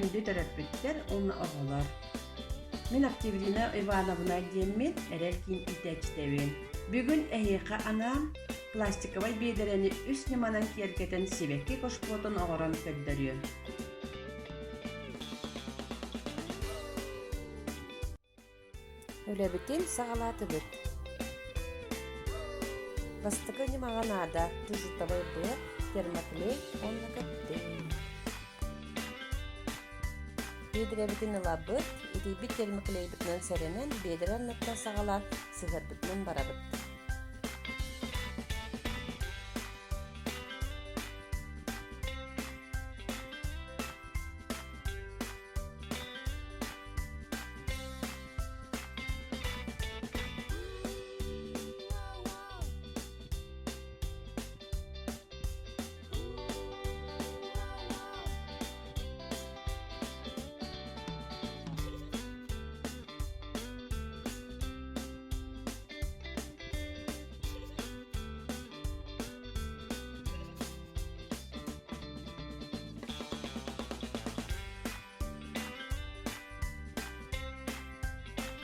Күндү төрөппүттэр уонна оҕолор! Мин Октябрина Ивановна диэммин эрэл киин иитээччитэбин. Бүгүн эһиэхэ анаан пластиковай биэдэрэни үс ньыманан киэргэтэн сибэкки кашпотун оҥорон көрдөрүөм. Үлэбитин саҕалаатыбыт. Бастакы ньымаҕа наада жужутовай быа, термоклей уонна кыптый. Биэдэрэбитин ылабыт, итийбит термоклейбытынан сэрэнэн биэдэрэ анныттан саҕалаан сыһыарбытынан барабыт.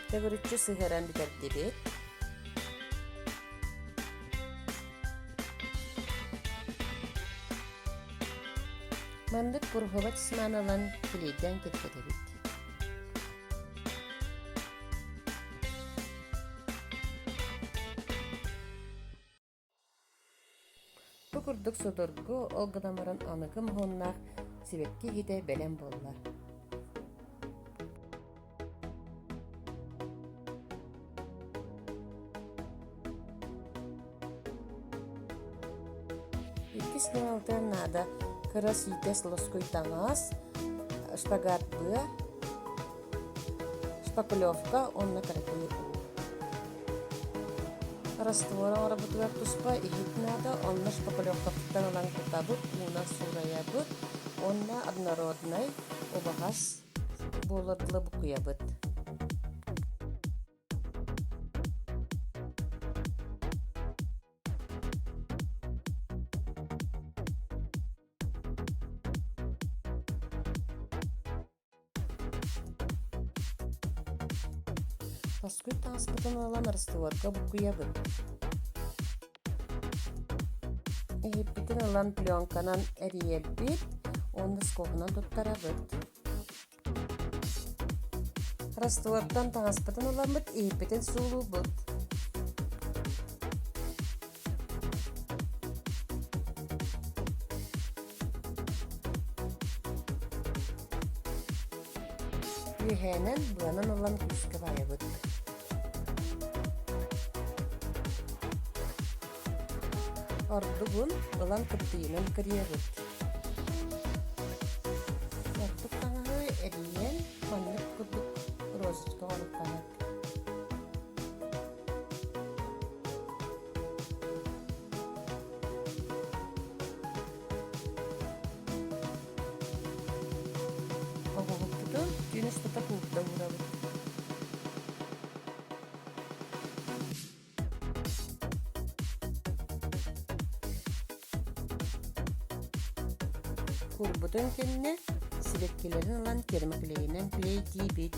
Төгүрүччү сыһыаран бүтэрдибит. Маннык куруһуба тысмаан ылан килиэйдээн киргэтэбит. Бу курдук судургу, ол гынан баран аныгы моһуоннаах сибэкки иһитэ бэлэм буолла. Иккис ньымалытыан наада кыра сиитэс лоскуй таҥас, шпагат быа, шпаклевка уонна кыракый уу. Раствор оҥоробутугар туспа иһит наада, онно шпаклевкабытын ылан кутабыт, уунан суурайабыт уонна однороднай убаҕас буолуор дылы буккуйабыт. Лоскуй таҥаспытын ылан растворга буккуйабыт. Иһиппитин ылан пленканан эрийэбит уонна скобунан туттарабыт. Раствортан таҥаспытын ыламмыт иһиппитин суулуубут. Үөһээнэн быанан ылан күүскэ баайабыт. Ордугун ылан кыптыйынан кырыйабыт. Ордук таҥаһы эрийэн маннык курдук розочка оҥоруохха Оҕоһукпутун түүн устата куурда уурабыт. Куурбутун кэннэ сибэккилэрин ылан термоклейинэн клейдиибит.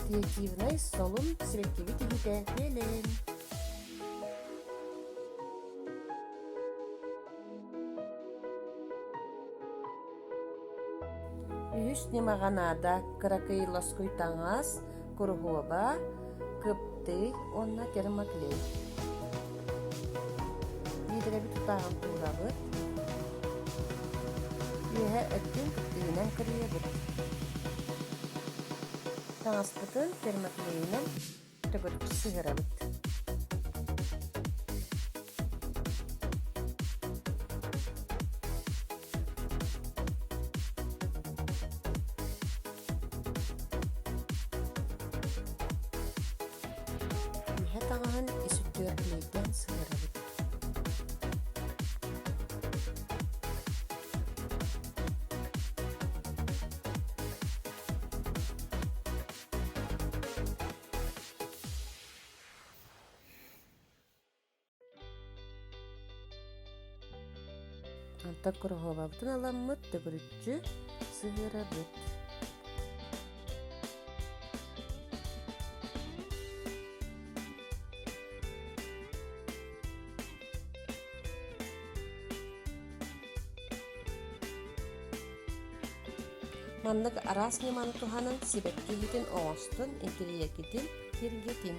Креативнай солун сибэккибит иһитэ бэлэм. Үһүс ньымаҕа наада кыракый лоскуй таҥас, куруһуоба, кыптый уонна термоклей. Биэдэрэбит тутааҕын туурабыт, үөһэ өттүн кыптыйынан кырыйабыт. Таҥаспытын термоклейинэн төгүрүччү сыһыарабыт. Үөһэ таҥаһын ис өттүгэр клейдээн сыһыарабыт. Онтон куруһуобабытын ыламмыт төгүрүччү сыһыарабыт. Маннык араас ньыманы туһанан сибэкки иһитин оҥостон, интерьергитин киэргэтиҥ.